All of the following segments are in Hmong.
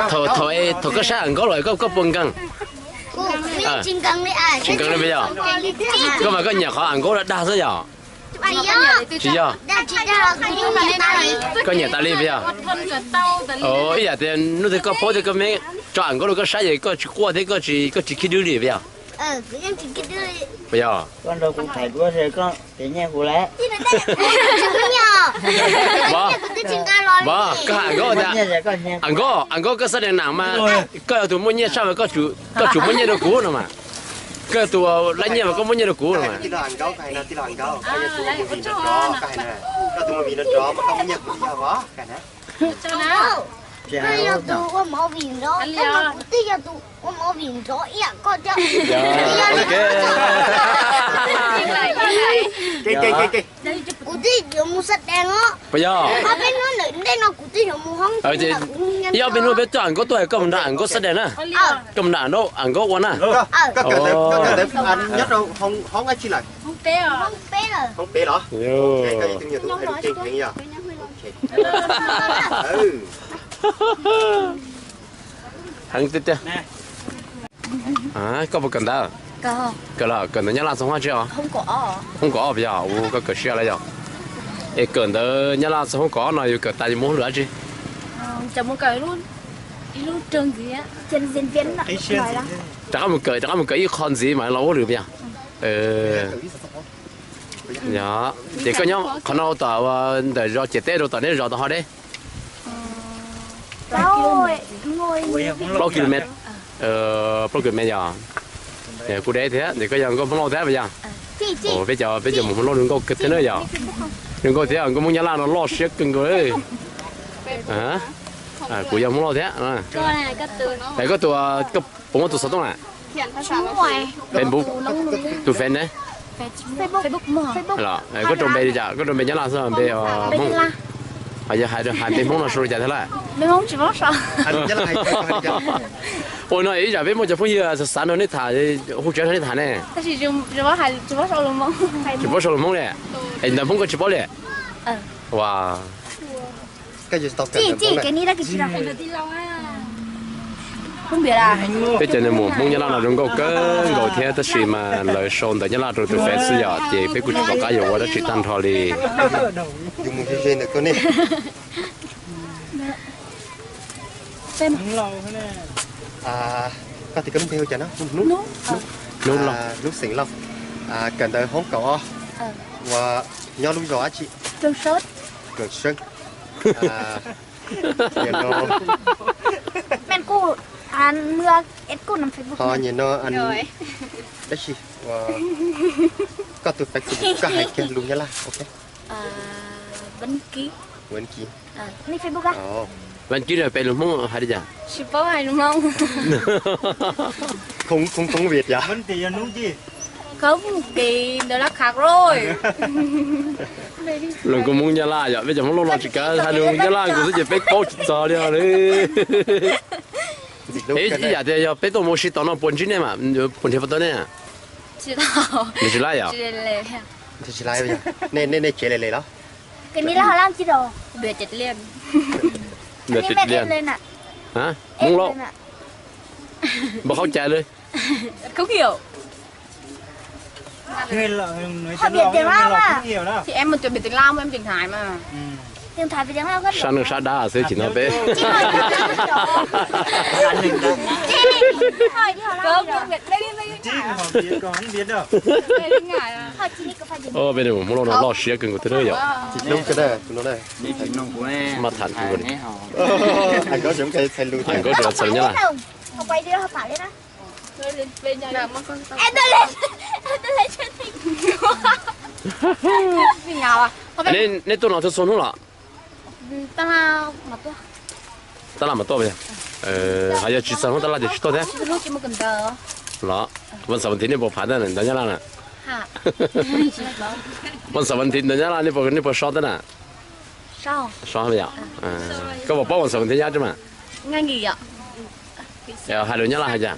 Thaum, thaum, thaum koj saib Am Nkaub los koj, koj puas nkees? Tsis nkees li puas yog? Koj mas koj nyiam qhov Am Nkaub dag dag xwb yog? Tsis yog. Koj nyiam tas li puas yog? Ib yam tias hnub twg koj paub tias koj me tso Am Nkaub rau koj saib ces koj tsis quaj thiab koj tsis khib dwb li puas yog? Puas yog? Koj hais Am Nkaub tias, Am Nkaub, Am Nkaub koj xab dees nam mas koj yog tus muaj nyiaj tshaj mas koj tsum muab nyiaj rau kuv no mas. Koj yog tus lab nyiaj mas koj muab nyiaj rau kuv no mas. Koj yog tus ua movie nrov, koj muab nyiaj kuv yog os. Koj yog tus ua movie nrov, koj yog tus ua movie nrov ib yam koj thiab. Kuv twb yuav mus xab dees os. Puas yog? Ob peb hnub ntawm ntej no kuv twb yuav mus hoob. Ib ob peb hnub peb tuaj Am Nkaub tuaj koj mus nrog Am Nkaub xab dees na. Koj mus nrog Am Nkaub ua na. Nyob rau hoob dab tsi lawm? Hoob peb los? Heev tiag tiag. Koj puas kawm ntawv? Kawm los kawm ntawv Nyab Laj txog hoob dab tsi os? Hoob kaum ob puas yog? Ua koj kawm siab lawm yog. Es kawm ntawv Nyab Laj txog hoob kaum ob no yus kawm tas yus mus hauj lwm dab tsi? Rov qab mus kawm, rov qab mus kawm ib qho ntxiv mas los ua hauj lwm puas yog? Yog, ces koj nyob qhov no tom ntawm zos ciam teb rau tom neb zos tau hov deb? Plaub kis lus mev. Plaub kis lus mev yog. Kuj deb thiab, ces koj yog nkauj Hmoob Lauj thiab puas yog? Peb cov, peb cov mus Hmoob Lauj zoo nkauj kawg thiab na yog. Zoo nkauj thiab, nkauj Hmoob Nyab Laj no loj siab kawg nkaus li. Kuv yog Hmoob Lauj thiab. Es koj tus, koj puas muaj tus xov tooj na? Facebook, tus Face ne? Koj rau npe li cas? Koj rau npe Nyab Laj xwb npe Hmoob? Hais, yog hais npe Hmoob no sau li cas thiab lawm? Ua no ib yam peb muaj cov phooj ywg xav nrog nej tham, hu tsev nrog nej tham ne. Tsis paub sau lus Hmoob li. Es ntawv Hmoob koj tsis paub li? Ua, peb cov niag muam Hmoob Nyab Laj no zoo nkauj kawg nkaus thiab tab sis mas lawv sau ntawv Nyab Laj rau tus Face xwb yom, ces peb kuj tsis pom qab yuav ua dab tsi tag nrho li. Koj tias koj lub npe hu cas no? Hnub, Hnub Lauj. Hnub Xeem Lauj. Kawm ntawv hoob kaum ob, uas nyob lub zos dab tsi? Rooj Seeb. Ho nim no, tab sis koj tus Face koj hais kiag lus Nyab Laj, ok. Văn Ký. Văn Ký. Văn Ký no peb lus Hmoob hais li cas? Tsis paub hais lus Hmoob. Không, không, không Việt à? Không Việt. Los nkauj Hmoob Nyab Laj yom, peb cov Hmoob Lauj no tsis kav hais lus Nyab Laj nkaus xwb ces peb paub tsis txog li os. Ib yam tias yog peb tuaj mus ua si tom no puas ntsib nej mas puas nrhiav pom tau nej? Nws tsis laib yom? Nej tsev le le los? Hmoob Lauj, npau qhov cai li. Sab neeg sab dab xwb tsis no peb. Peb Hmoob Lauj no loj siab kawg nkaus thiab yom. Mas tham, nkauj txhais lus Nyab Laj. Nej tuaj no txhua txhua hnub los? Tab laj mam tuaj. Ho yog tsis txog hnub tab laj ces tsis tuaj thiab los? Vas xaum vas thiv nej puas phav ntawv Nyab Laj na? Vas xaum vas thiv ntawv Nyab Laj nej puas, nej puas so tab na? So yom. Koj puas paub vas xaum vas thiv Nyab Laj mas? Hais lus Nyab Laj hais cas?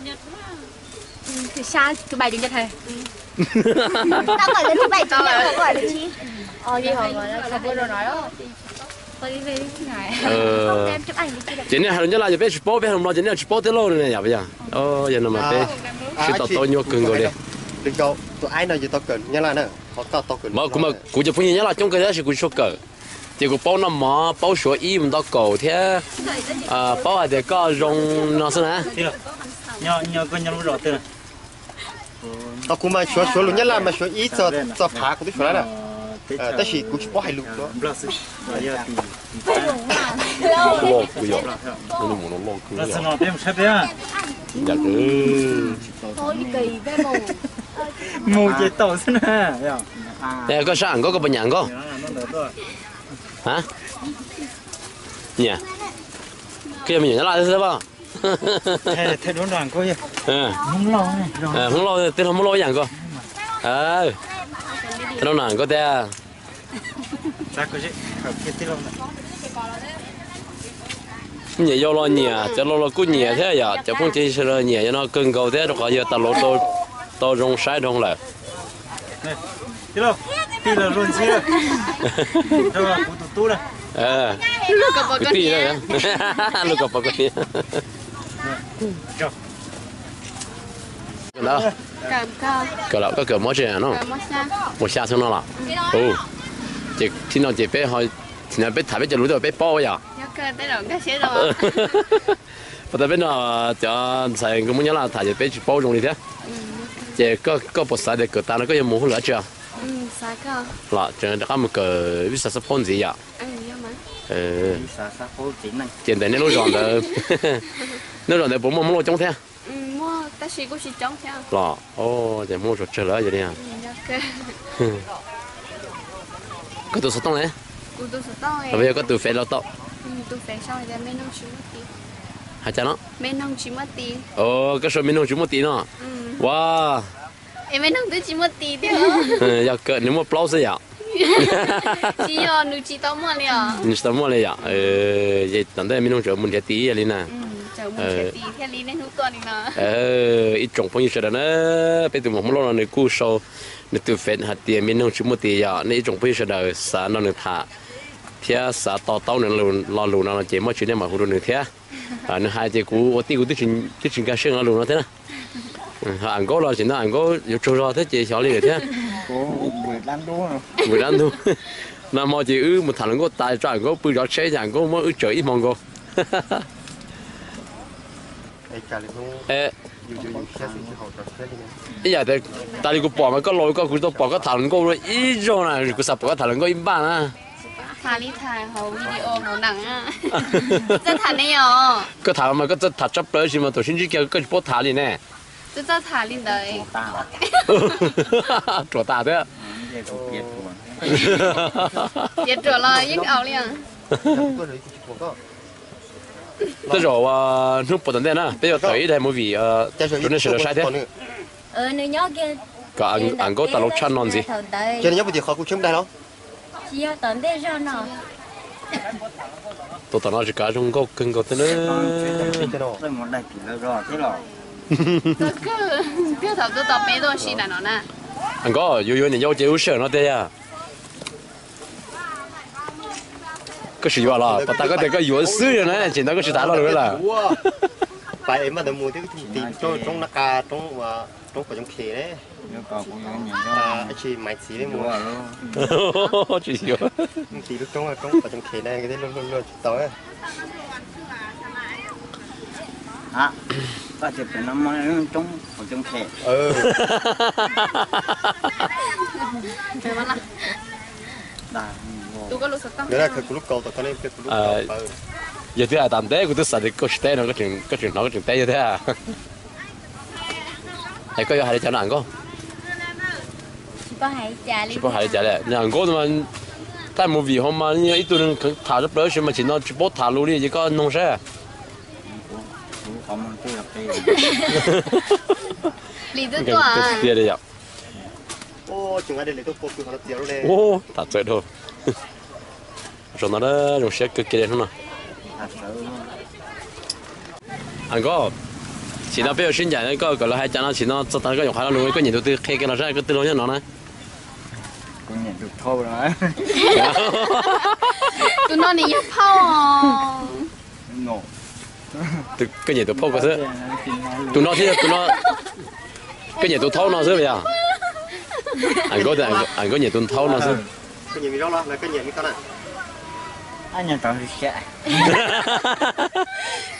Ces nej hais lus Nyab Laj ces peb tsis paub, peb hais lus Nplog ces nej tsis paub thiab lauj ne, yog puas yog? Yog no mas peb sib to taub nyuaj kawg nkaus li. Kuv mas kuv cov phooj ywg Nyab Laj coob kawg tab sis kuv tsis tshua kawm. Ces kuv paub noj mov, paub suav ib mus nto kaum thiab paub hais tias koj zoo no xwb na. Tau kuv mas suav, suav lus Nyab Laj mas suav ib txog phav kuv twb suav lawm na. Tab sis kuv tsis paub hais lus. Loj kuv yom, loj kuv. Koj sab Am Nkaub koj puas nyiam Am Nkaub? Nyiam. Koj yog me nyuam Nyab Laj xwb pob? Hmoob Lauj, tij laug Hmoob Lauj ib yam nkaus. Tij laug Nam Nkauj tiag. Nyiam yau los nyiam, cov laus los kuj nyiam thiab yom, cov phooj ywg sawv daws nyiam yog no kawg nkaus thiab rau qhov yog tas luv tau zoo saib dhau lawm. Kwv tij, lub kom pom kwv tij. Kawm los koj kawm mob tsi no? Mus xya xyoo no los? Ces tib no ces peb, thaum no peb tham peb cov lus twb peb paub yom. Puas tas peb no cov ntxhais nkauj Hmoob Nyab Laj tham ces peb tsis paub zoo li thiab. Ces koj puas xav tias kawm tas no koj yuav mus hauj lwm dab tsi os? Los tseem rov qab mus kawm vij xav xab phaub ntxiv yom? Ces ntawm nej lub zos ntawd, nej lub zos ntawd puas muaj Hmoob Lauj coob thiab? Los, ces Hmoob Lauj tsawg lawm yog li. Koj tus xov tooj ne? Los yog koj tus Face los tau? Hais cas no? Koj sau me noog tsis muaj tis no. Ua, yog kawm nws muaj plaub xwb yom? Nws tsis tau muaj li yom? Tom ntej me noog tseem mus nrhiav tis li na. Ib tsoom phooj ywg sawv daws na, peb tus muam Hmoob Lauj no nws kuj sau nws tus Face hais tias me noog tsis muaj tis yom. Nej ib tsoom phooj ywg sawv daws xav nrog nws tham thiab xav to taub nws lo lus no ces muaj tsis nej mam hu rau nws thiab. Nws hais ces kuv ua tij kuv twb tsis nkag siab lo lus no thiab na. Ho Am Nkaub los tseem no Am Nkaub yuav tsaug zog thiab ces xyov li lawm thiab. Npam dab ntug. Nag hmo ces wb mus tham hluas nkauj tas tso Am Nkaub pw zov tsheb ces Am Nkaub muab wb tsawm ib hmo nkaus. Ib yam tas li kuv pom mas koj laus koj kuv tau pom koj tham hluas nkauj ib zaug na, kuv xav pom koj tham hluas nkauj ib npaj na. Koj tham mas koj txawj tham tshaj plaws sis mas thaum sib ntsib kiag koj tsis paub tham li ne. Ruam tas thiab. Tej zaum hnub puas tom ntej na peb yuav tawm ib daim movie rau nej sawv daws saib thiab. Kom Am Nkaub tas lub tshaj no ntxiv. Tus tom no tsis kav zoo nkauj kawg nkaus thiab na. Am Nkaub, yuav yuav niam yau ces wb sij hawm no tiag yog. Koj sim yuav los pas tas koj tias koj yuav xwb no na, tsis ntawd koj tsis tham lo lus lawm. Tsis yuav. Yog twb hais tas ntev kuv twb xav tias koj tsis teb no, koj tseem hnov koj tseem teb yog thiab. Es koj yuav hais li cas no Am Nkaub? Tsis paub hais li cas li. Nyob Am Nkaub mas thaij movie ho mas yog ib tug neeg kheev tham tshaj plaws tab sis mas tsis no tsis paub tham lus li ces koj noog saib. Lim twb tuaj tiag li yom. Tham txawv dhau. Zoo no, zoo siab kawg kiag li hnub no. Am Nkaub, sim no peb yuav sib ncaim koj kom lawv hais cas no, sim no txog tav koj yuav qhia lo lus koj nyiam tus twg qhia kiag los saib, koj twg laug nyob no na. Tus no nws yog phauj. Koj nyiam tus phauj ko xwb. Tus no thiab tus no, koj nyiam tus thaub no xwb yog? Am, Nkauj nyiam tus thaub no xwb.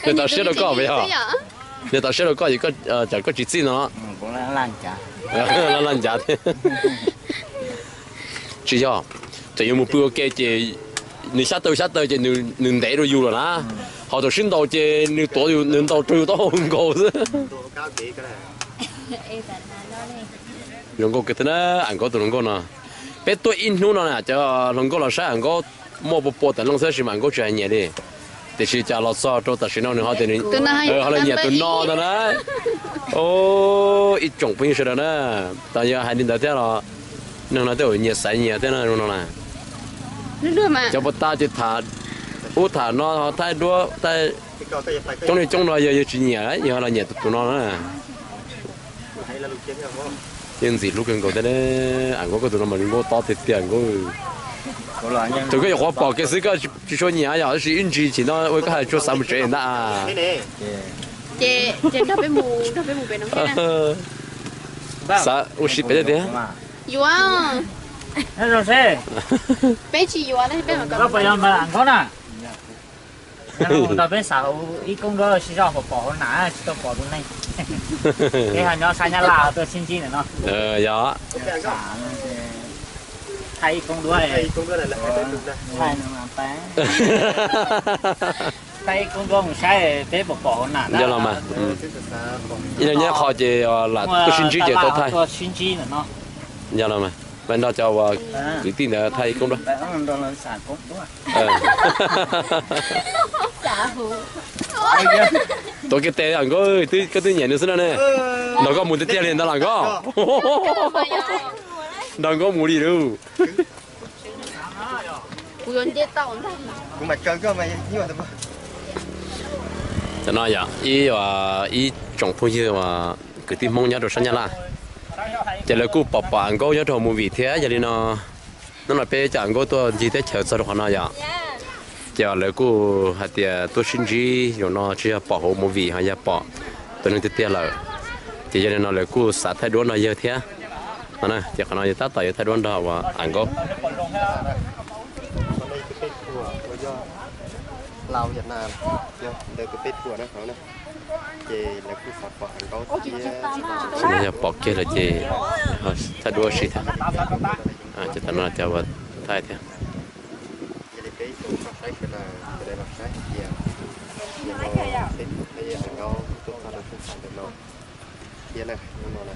Nws tau siab rau koj puas yog? Nws tau siab rau koj es tsam koj tsis txij no. Laj laj ncav thiab. Tsis yog, txawm yuav mus pw ua ke ces nws xyab taw xyab taw ces nws ntev rau yus lawm na. Ho thaum sib ntaus ces nws tuav yus, nws ntaus rau yus taub hau nkaus xwb. Zoo nkauj kawg thiab na, Am Nkauj tus hluas nkauj no. Peb tuaj ib hnub no na cov hluas nkauj los saib Am Nkauj muaj pua pua tas loo xwb sis mas Am Nkauj tsis hais nyiam li. Tiam sis cas los txog rau tam sim no nws ho tias ho los nyiam tus no ntag na. Ib tsoom phooj ywg sawv daws na, tas yog hais li ntawd thiab los neeg no tej zaum nyias xaiv nyias thiab no na. Cov puas tas ces tham ub tham no thaij duab, coob li coob no yog yus tsis nyiam yus ho los nyiam tus no na. Yeej ntxim hlub kawg nkaus thiab. Am Nkauj koj tus no mas zoo nkauj tob tiag tiag Nkauj. Thaum koj nyuam qhuav pom kiag xwb koj tsis tshua nyiam yom, tab sis ib ntsis chim no ua koj hais tshua xav mus tsev ntag. Xav ua si pem tiag. Yuav, peb tsis yuav. Nkauj na, tau peb xav ua ib koob duab sib zog pom pom hauv nam tsis tau pom tus neeg. Peb ho nyob sab Nyab Laj tuaj sib ntsib ntawm no. Yog. Thaij ib koob duab, thaij ib koob duab mus saib peb pom pom hauv nam. Yog los mas, ib leeg nyob qhov ces lam tuaj sib ntsib ces tau thaij. Yog los mas, peb nrog cov uas kwv tij ntawd thaij ib koob duab. Tuav kiag tes Am Nkauj, koj twb nyiam nws xwb no ne. Nrog koj mus tiag tiag li ntag los Nkauj. Nrog Nkauj mus li lauj. Cov no yog ib, ib tsoom phooj ywg uas kwv tij Hmoob nyob rau sab Nyab Laj, ces lawv kuj pom pom Am Nkauj nyob rau hauv movie thiab. Yog li no, hnub no peb coj Am Nkauj tuaj ncig teb chaws txog rau qhov no yom, ces lawv kuj hais tias tuaj sib ntsib zaum no tsis yog pom hauv movie ho yog pom tus neeg tiag tiag lawm. Ces yog li no lawv kuj xav thaij duab nrog yawg thiab. Ces qhov no yog tab tom yuav thaij duab nrog uas Am Nkauj. Tus peb thuam uas yog Lau Yam Nas, yog ntawd tus peb thuam na, ces lawv kuj xav pom Am Nkauj thiab. Yog pom kiag lawm ces thaij duab si thiab. Ces tam no cov uas thaij thiab. Yog li peb ib tsoom saib sawv daws, sawv daws los saib hais tias, peb Am Nkauj tuaj txog rau xeeb xav ntawm no thiab na, hnub no na.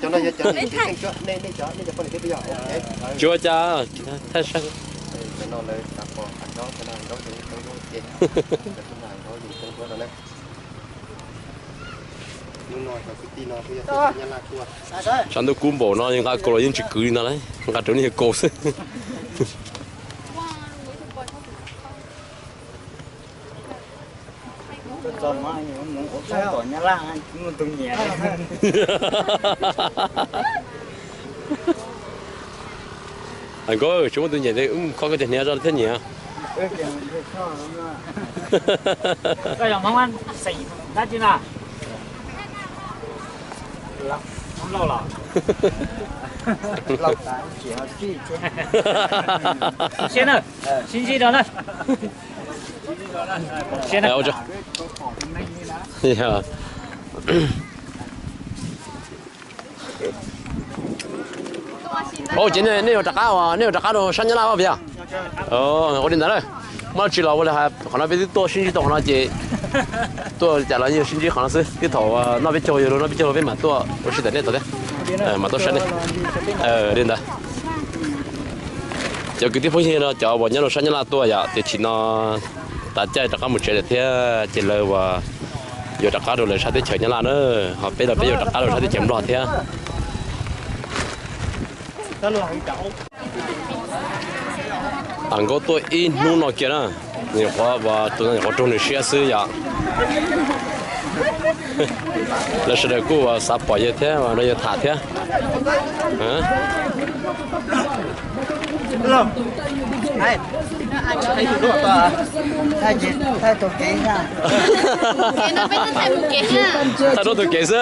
Cov no yog cov, nej cov poj niam thiab yog? Tsis ua cas, thaij saib. Tshav ntuj kub npaum no nqa kaus los yeej tsis kwv li ntag lauj, nqa rau nej kaus xwb. Am Nkauj, tsis muaj tus nyiam li, wb mus kho koj cov hniav zog thiaj nyiam. Sib ntsib rau na. Ces nej yuav rov qab, nej yuav rov qab rau sab Nyab Laj os puas yog? Ua li ntawd na, muaj dab tsi los ua li hais, qhov no peb twb tuaj sib ntsib tau qhov no ces tuaj cas los yeej sib ntsib qhov no xwb, twb thaum noj peb caug, yog noj peb caug peb mam tuaj ua si ntawm nej tod thiab, mam tuaj saib nej li ntawd. Cov kwv tij phooj ywg no cov uas nyob rau sab Nyab Laj tuaj yom, ces chim no tav caij rov qab mus tsev lawm thiab ces lawv uas yuav rov qab rau lawv sab teb chaws Nyab Laj na, ho peb los peb yuav rov qab rau sab teb chaws Nplog thiab. Am Nkauj tuaj ib hnub no kiag na, Nyuam qhuav, tus no nyuam qhuav raug nws siab xwb yom. Lawv sawv daws kuj xav pom yawg thiab, los yawg tham thiab. Tham rau tus kev xwb.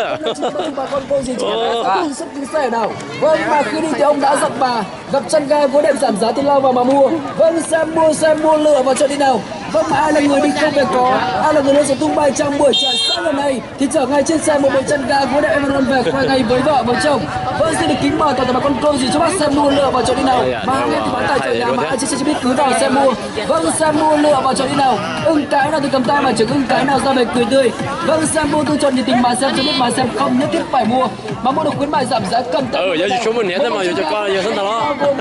Vâng, mà khi đi thì ông đã dặn bà gặp chăn ga gối đệm giảm giá thì lao vào mà mua. Vâng, xem mua, xem mua lựa và chọn đi nào. Vâng, mà ai là người đi công việc có, ai là người luôn sẽ tung bay trong buổi trải sáng ngày hôm nay thì chở ngay trên xe một bộ chăn ga gối đệm Everon về quay ngay với vợ với chồng. Vâng, xin được kính mời toàn thể bà con cô dì cho bác xem mua lựa và chọn đi nào. Mà hàng em thì bán tại chợ nhà mà ai chưa, chưa biết cứ vào xem mua. Vâng, xem mua lựa và chọn đi nào. Ưng cái nào thì cầm tay mà trưởng ưng cái nào ra về cười tươi. Vâng, xem mua tôi chọn nhiệt tình mà xem cho biết mà xem không nhất thiết phải mua. Mà mua được khuyến mại giảm giá cần tốc. Yog tsis muaj niam tab mas yuav cov ko yog xab ntag los. Một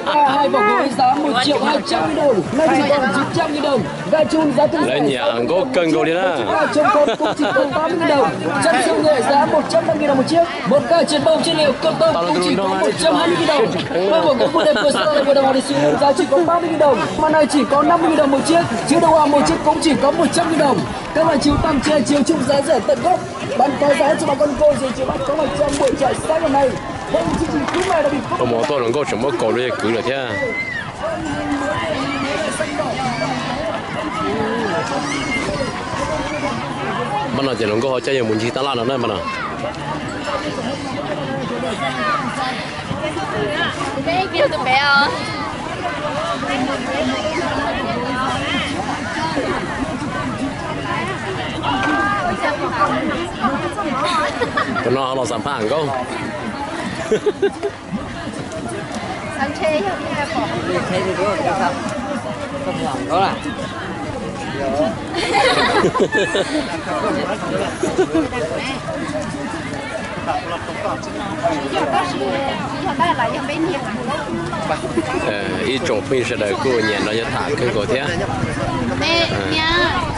k hai vỏ gối giá một triệu hai trăm nghìn đồng, nay chỉ còn chín trăm nghìn đồng. Ga chun giá từ rẻ sáu mươi nghìn đồng một chiếc, và chống thấm cũng chỉ còn tám mươi nghìn đồng. Chăn siêu nhẹ giá một trăm năm mươi nghìn đồng một chiếc. Một k triệt bông chất liệu cotton cũng chỉ có một trăm hai mươi nghìn đồng. Ba vỏ gối Pudeposo là vừa đồng đi siêu giá chỉ có ba mươi nghìn đồng, mà này chỉ có năm mươi nghìn đồng một chiếc. Chứ đồ họa một chiếc cũng chỉ có một trăm nghìn đồng. Các loại chiếu tăm tre chiếu trục giá rẻ tận gốc. Bán phá giá cho bà con cô dì chú bác có mặt trong buổi trải sáng hôm nay. Vâng, chương trình khuyến mại đã bị cắt. Ua mus tuaj hluas nkauj tseem muab kaus rau yawg kwv lawm thiab. Npaj no ces hluas nkauj ho coj yawg mus ncig tab laj no na npaj no. Tus no los xam phaj nkauj. Ib tsoom phooj ywg sawv daws kuj nyiam no yog tham kawg nkaus thiab.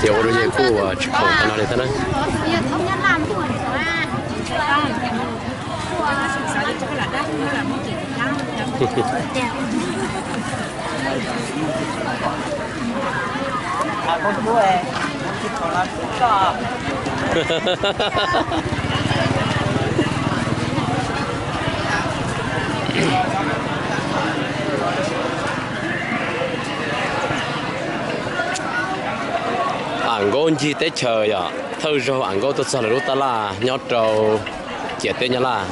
Ces ua rau yawg kuj tsis khoom qhov no li thiab na. Am Nkaub ncig teb chaws yom, thawj zaug Am Nkaub tuaj txog lawv lub tab laj nyob rau ciam teb Nyab Laj.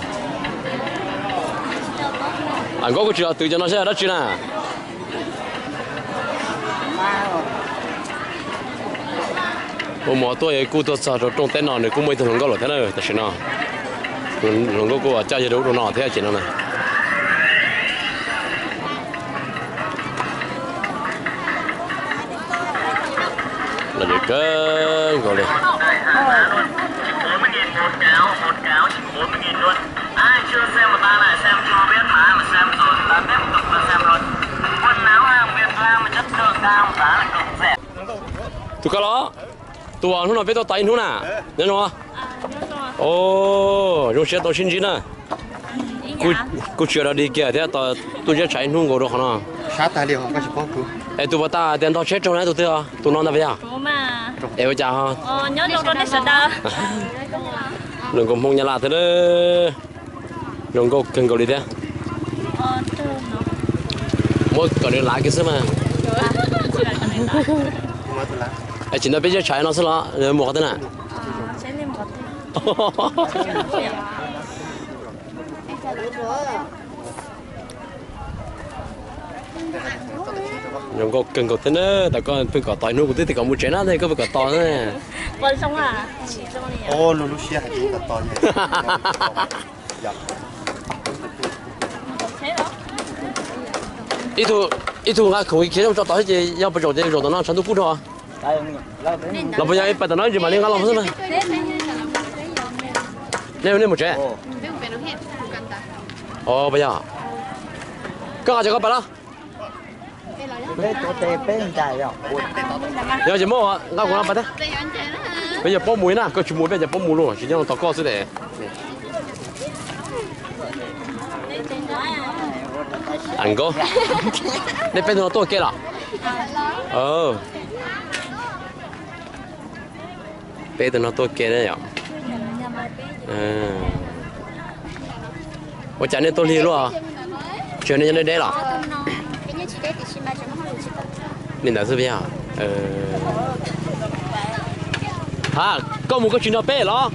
Am Nkaub kuj tsis los twv cov no seb dab tsi na. Ua mus tuaj kuj tuaj txog rau rooj teb no nws kuj muaj ib tug hluas nkauj lawm thiab na tam sim no. Hluas nkauj kuj coj yawg rau ub rau no thiab ces no na. Los yeej kawg nkaus li. Tus ko los, tus uas hnub no peb tuaj tos ib hnub na, nyob zoo. Zoo siab tau sib ntsib na. Kuj tsis yog dog dig kiag thiab, tuaj ziab tshav ib hnub nkaus rau qhov no. Es tus puas tas tias ntog tsheb raug na tus twg os? Tus no ntag puas yog? Es ua cas ho? Zoo nkauj Hmoob Nyab Laj thiab, zoo nkauj kawg nkaus li thiab. Muab kom nws lav kiag xwb mas. Es tsis ntawd peb ziab tshav no xwb los mus qhov twg na? Zoo nkauj kawg nkaus thiab na. Tam koj pheej kom tos ib hnub, kuv twb tias kom mus tsev na, koj pheej kom tos na. Ib tug nqa khoom khiav tso tos thiab ces yog puas zaum ces zaum tom no tshav ntuj kub dhau. Los puas yog pais tom no ib ntsis mam li nqa los xwb na. Nej, nej mus tsev. Puas yog? Koj nqa cov koj pais los. Yog ces muab nqa kuv no pais thiab. Peb yog paub mus na, koj tsis mus peb cov paub mus los tsis nyob tos koj xwb tes. Am Nkaub, nej peb tug no tuaj ke los? peb tug no tuaj ke ne yom. Ua cas nej tuaj lig luaj? Tsis yog nej nyob deb deb los? Li ntawd xwb yog. Ha, koj mus koj tsis nrog peb los?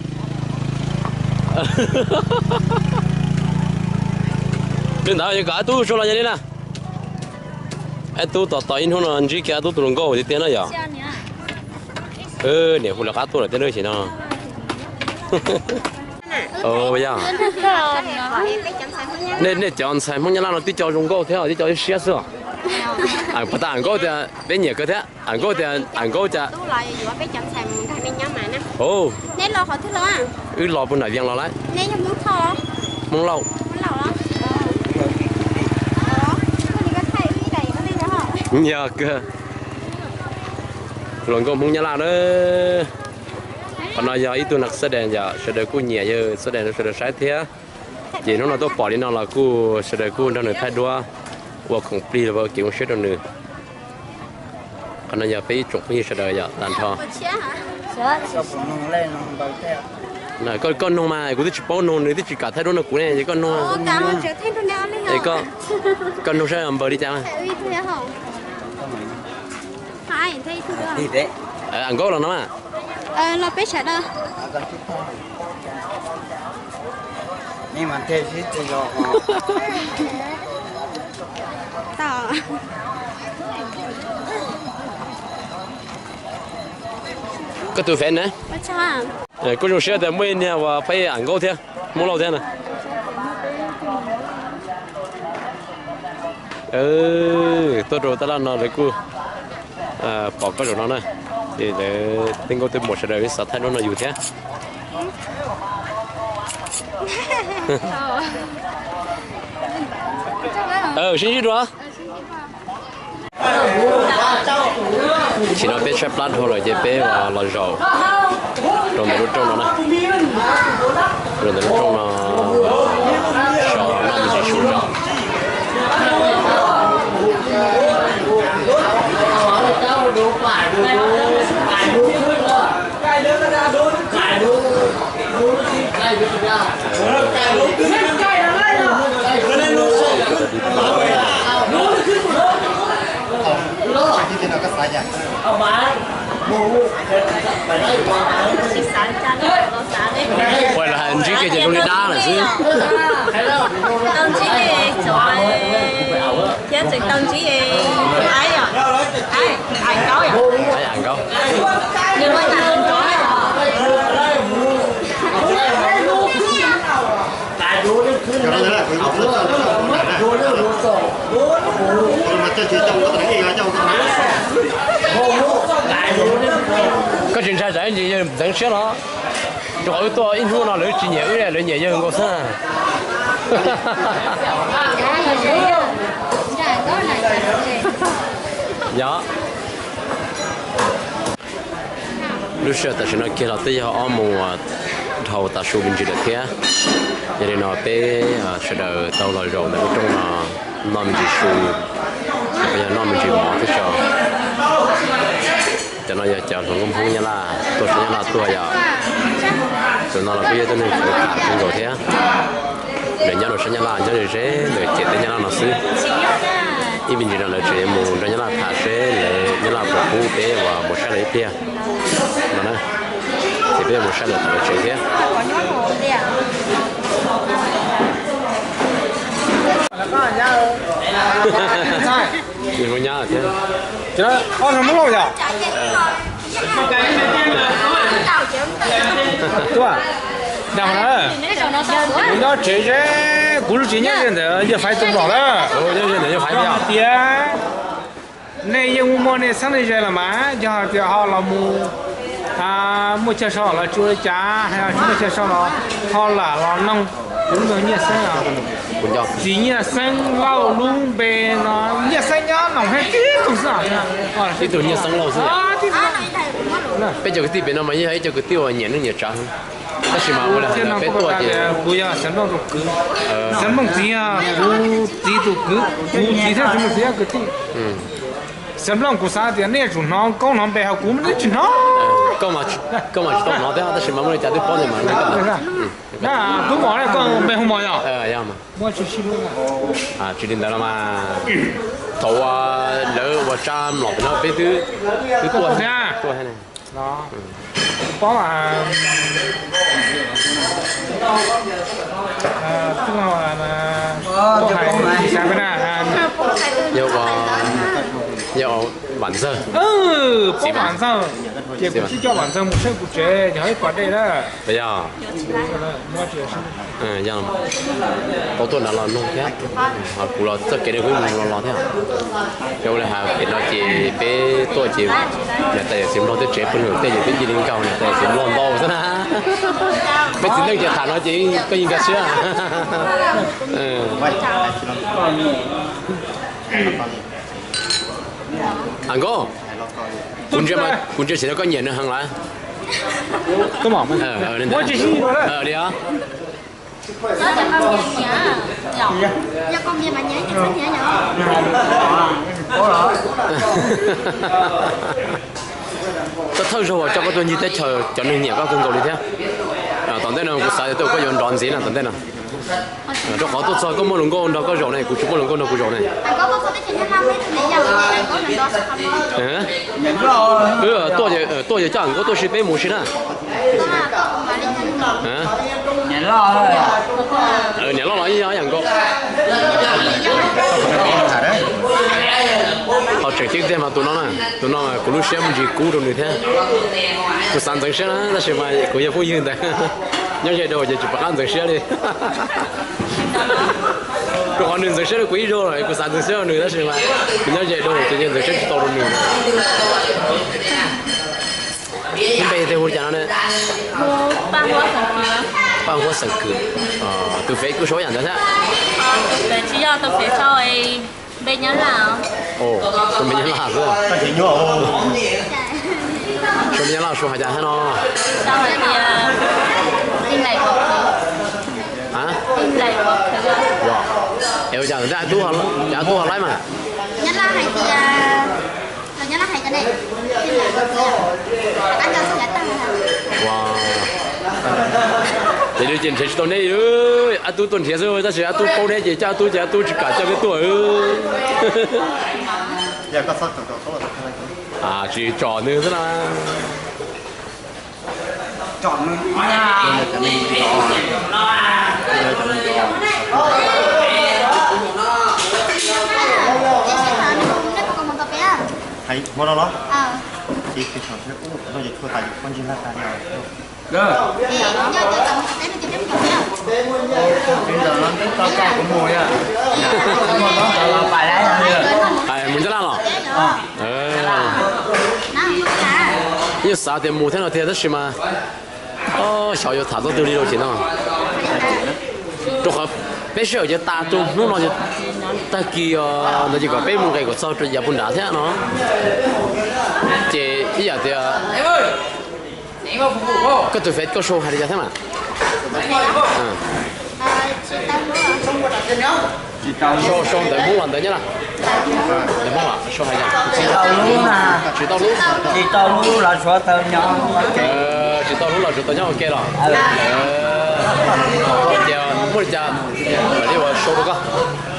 Li ntawd yog kom ob tug zoo los yog li na. Ob tug tos tos ib hnub no ntsib kiag ob tug tus hluas nkauj tiag tiag na yom. Niam hu lawv qab tuaj lawm thiab na, tam sim no. Yog nej cov ntxhais Hmoob Nyab Laj no tib co zoo nkauj thiab tib co ib siab xwb os. Puas tas Am Nkaub tias peb nyiam kawg thiab, Am Nkaub tias Am Nkaub cas. Wb los puag nram Vias los lawm. Hmoob Lauj. Yog kawg. Hluas nkauj Hmoob Nyab Laj na. Qhov no yog ib tug nas xab dees yom, sawv daws kuj nyiam yog xab dees rau sawv daws saib thiab. Ces hnub no tuaj pom li no los kuj sawv daws kuj nrog nws thaij duab ua khoom plig los ua kev zoo siab rau nws. Qhov no yog peb ib tsoom phooj ywg sawv daws yom, tag nrho. Koj noog mas kuv twb tsis paub noog, nws twb tsis kam thaij duab nrog kuv ne, ces koj noog. Koj noog saib npawg li cas. Am Nkaub los no mas. Koj tus fev na. Kuj zoo siab tias muaj ib niag uas peb Am Nkaub thiab Hmoob Lauj thiab na. Tuaj rau tab laj no lawv kuj pom koj zaum no na, ces lawv tej nkauj tej muam sawv daws xav thaij duab nrog yus thiab. Sib ntsib dua. Tam sim no peb tshaib plab dhau lawm ces peb los zaum rau ntawm lub rooj no na. Rau ntawm lub rooj no so noj me ntsis su zog. Ua los ntsib kiag ces zoo li dab lawm xwb. Tau ntsib, thiab tseem tau ntsib Am Nkaub. Koj tsis ntshai tsam yawg ntxeev siab los? Rau qhov wb tuaj ib hnub no lawv tsis nyiam wb, lawv nyiam yawg nkaus xwb. Yog. Lub sij hawm tam sim no kiag los twb yog ob moos dhau tav su me ntsis lawm thiab. Yog li no peb sawv daws tau los zaum ntawm lub rooj no noj me ntsis su, yog noj me ntsis mov thiab tso. Cov no yog cov hluas nkauj Hmoob Nyab Laj tuaj sab Nyab Laj tuaj yom. Tus no los kuj yog tus neeg txawv tham kawg nkaus thiab. Lawv nyob rau sab Nyab Laj nyob ze ze ntawm ciam teb Nyab Laj no xwb. Ib me ntsis no lawv tseem mus nrog Nyab Laj tham seb lawv Nyab Laj puas pub peb uas mus saib lawv ib pliag no na. Ces peb yuav mus saib lawv tom lawv tsev thiab. Nws hu nyab thiab. Ob tug Hmoob Lauj yog? Tuaj, dag na, kuv nyob tsev ze, kuv lub tsev nyob ze ntawm Yawg Faiv tus nplog lawm. Yog hais tias nej yeej muaj muaj nej txheeb nej ze los mas, yog hais tias ho los mus muaj chaw so los tsis ua li cas, hais tsis muaj chaw so los ho lam los noog kuv lub npe Nyiaj Xeeb os. Txiv Nyiaj Xeeb Lauj lub npe no, Nyiaj Xeeb nyob Noom Heej tib tug xwb os. Tib tug Nyiaj Xeeb Lauj xwb. Peb cov kwv tij pem no mas yeej yog ib co kwv tij uas nyiam neej nyiam tsav heev, tab sis mas ua li hais tias peb tuaj ces kuv yog Xeev Nplooj tus kwv, Xeev Nplooj txiv, kuv txiv tus kwv, kuv txiv thiab Xeev Nplooj txiv yog kwv tij. Xeev Nplooj kuv xav tias nej yuav tsum hnov koob hnov npe, ho kuv nej tsis hnov. Koj mas tsis tau hnov thiab tab sis mas muaj li cas twb paub tias mas koj ntawd. Tub mos ne, koj npe hu mos yog? Tsis li ntawd los mas thaum uas lawv ua tsa mlom pem no peb twb, twb tuaj thiab. Tuaj thiab ne. Paub mas, tuaj hais xav peb na. Yog, yog Vam Ntxawg. Paub Vam Ntxawg, ces kuv twb coj Vam Ntxawg mus saib kuv tsev, yog ib pas dej na. Yog, tau tuaj nrad los nug thiab, ho kuv los txoj kev no kuv mus los los thiab. Yog ua li hais pem no ces peb tuaj ces niam tais yawm txiv nplog tej tsev pw lawm tej ces peb cia li nkaug niam tais yawm txiv nplog ntau xwb na. Peb txiv neej ces tham no ces koj yeej nkag siab. A Nkauj, kuv ntsia, kuv ntsia sim no koj nyiam nws heev lawm. Li os. Koj thawj zaug uas coj koj tuaj ncig teb chaws cov neeg nyiam koj kawg nkaus li thiab. Tom ntej no kuv xav tias koj yuav nrov ntxiv na tom ntej no. Rau qhov tuaj txog koj muaj hluas nkauj nrog koj zaum ne, kuv tsis muaj hluas nkauj nrog kuv zaum ne. Tuaj ces coj Nkauj tuaj si peb mus si na. Niam loj los yog yam nkaus. Ho tseem ceeb tiag mas tus no na, tus no kuv lub siab muaj ntsis kub rau nws thiab. Kuv xav ntxeev siab na tab sis mas kuv yog phooj ywg ntawd, nyob ze dhau ces tsis pom qab ntxeev siab li. Rau qhov nws ntxeev siab rau kuv ib zaug lawm, kuv xav ntxeev siab rau nws tab sis mas kuv nyob ze dhau ces ntxeev siab tsis tau rau nws. Neb npe hu li cas no ne? Paj Huab Xeem Kwm. Tus fev kuj sau yam ntawd thiab. Sau npe Nyab Laj xwb. Sau npe Nyab Laj sau hais cas thiab no? Es ua cas cov tub ho laib mas? Ces nws ces nrhiav tsis tau neb, Ab Tub tuaj nrhiav xwb tab sis Ab Tub paub neb ces coj Ab Tub ces Ab Tub tsis kam coj neb tuaj. Tsis tsom nws xwb na. Hmo no los? Mus Nyab Laj los? Yeej xav tias mus thiab no tiag tab sis mas xyov yuav tham txog twg li rau ces no. Rau qhov peb sij hawm ces tas rau hnub no, tag kis no ces kom peb mus nqes kom txog yav puag nrad thiab no. Ces ib yam tias koj tus fev koj sau hais li cas thiab mas? Sau ntawv Hmoob los ntawv Nyab Laj? Ntawv Hmoob los sau hais cas? Tsis tau lub, tsis tau lub los tsuav tau nyob, tsis tau lub los tsuav tau nyob ua ke los? Ces muaj li cas mam li ua sau rau koj,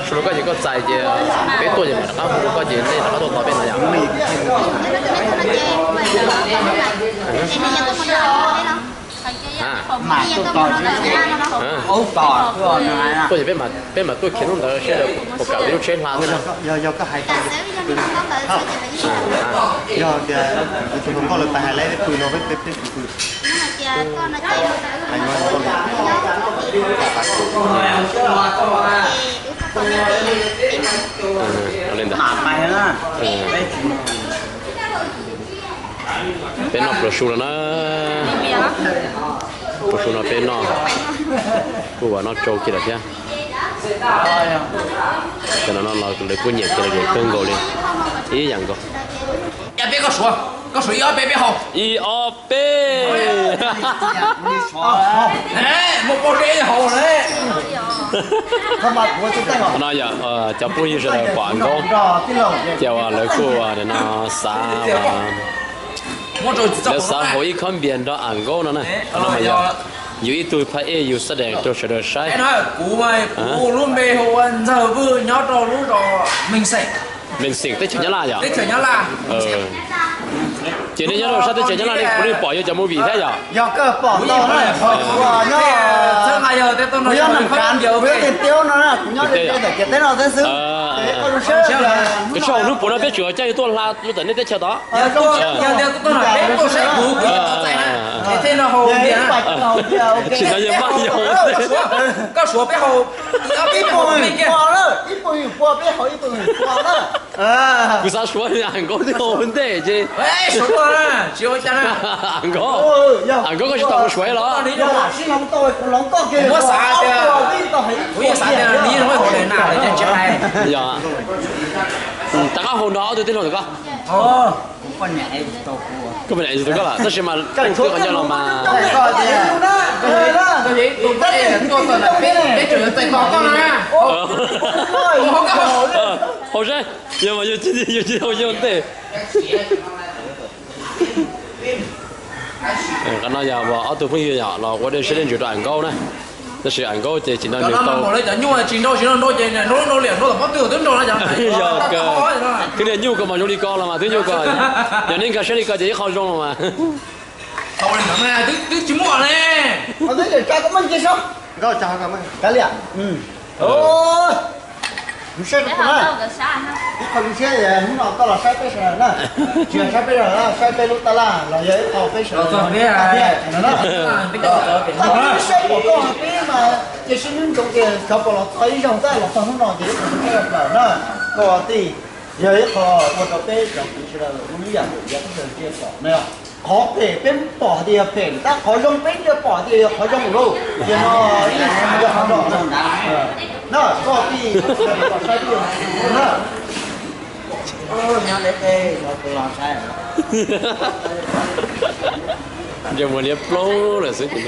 sau rau koj ces koj txais ces peb tuaj ces mam rov qab hu rau koj ces nej rov qab tuaj tos peb no yom. Tuaj ces peb mam, peb mam tuaj khiav hnub ntawd seb puas kam peb lub tsheb hla xwb. Yog tias kuv tus hluas nkauj lawv pais hais lawv pw no peb peb pw. Peb noj pluas su lawm na. Pluas su no peb noj, kuj vam noj tsau kiag lawm thiab. Cov no no los lawv kuj nyiam kiag lawv kawg nkaus li, ib yam nkaus. Ib ob peb, ib ob peb. No yog cov phooj ywg sawv daws pom Nkauj, ces uas lawv kuj no xav uas Lawv xav haus ib khob npias nrog Am Nkaub no na. Yus ib tug phaj ej yus xab dees rau sawv daws saib. Kuv, kuv lub npe hu ua Ntxawg Vwj nyob rau lub zos Meej Xeem. Meej Xeem teb chaws Nyab Laj yom? Teb chaws Nyab Laj. Ces nej nyob rau sab teb chaws Nyab Laj nej puav leej pom yog cov movie thiab yom? Yog kawg pom tau na. Kuv yog Meej Kav, kuv yog tiag tiag no na, kuv nyob tiag tiag ntawm ciam teb no thiab xwb. Koj tsis haus hnub puav no peb tseem caij yuav tuaj hla lub tawm nej teb chaws tod. Tsis no yog maj yog. Koj suav peb haus, ib puas pua peb haus ib puas pua na. Kuv xav suav Am Nkaub twb haus ua ntej ces. Am Nkaub, Am Nkaub koj tsis tau kuv suav los? Yog, rov qab haus nrog ob tug tij laug ntawm koj. Koj poj niam tsis tu koj los tab sis mas twb qhov ncauj los mas. Haus saib, yog mas yus tsis haus yus ntej. Qhov no yog ob tug phooj ywg yom los ua dej siab dej ntsws rau Am Nkaub na. Tab sis Am Nkaub ces tsis nrog nws tau. Yog, twb niag nyuj ko mas zoo li ko los mas twb nyuj ko, yog nej nkag siab li ko ces ib qho zoo los mas. Twb tsis muaj ne. Kav liam. Saib na, ib qho zoo siab hnub no koj los saib peb sawv daws na. Tsis yog saib peb sawv daws, saib peb lub tab laj los yog ib qho peb sawv daws. Saib pom koj peb mas cia siab hnub ntsoov tias xyov puas los txog ib zaug tab los txog hnub no ces ib qho zoo siab lawm na. Koj tij, yog ib qho ua rau peb cov kwv sawv daws ua lub yam ntawm yog peb sawv daws cia pom na. Qhov phem peb pom tias phem tab, qhov zoo peb cia pom tias yog qhov zoo lauj. Tias no ib yam yog qhov zoo na. Koj tij, saib peb na. Ntsej muag liab ploog lawm xwb.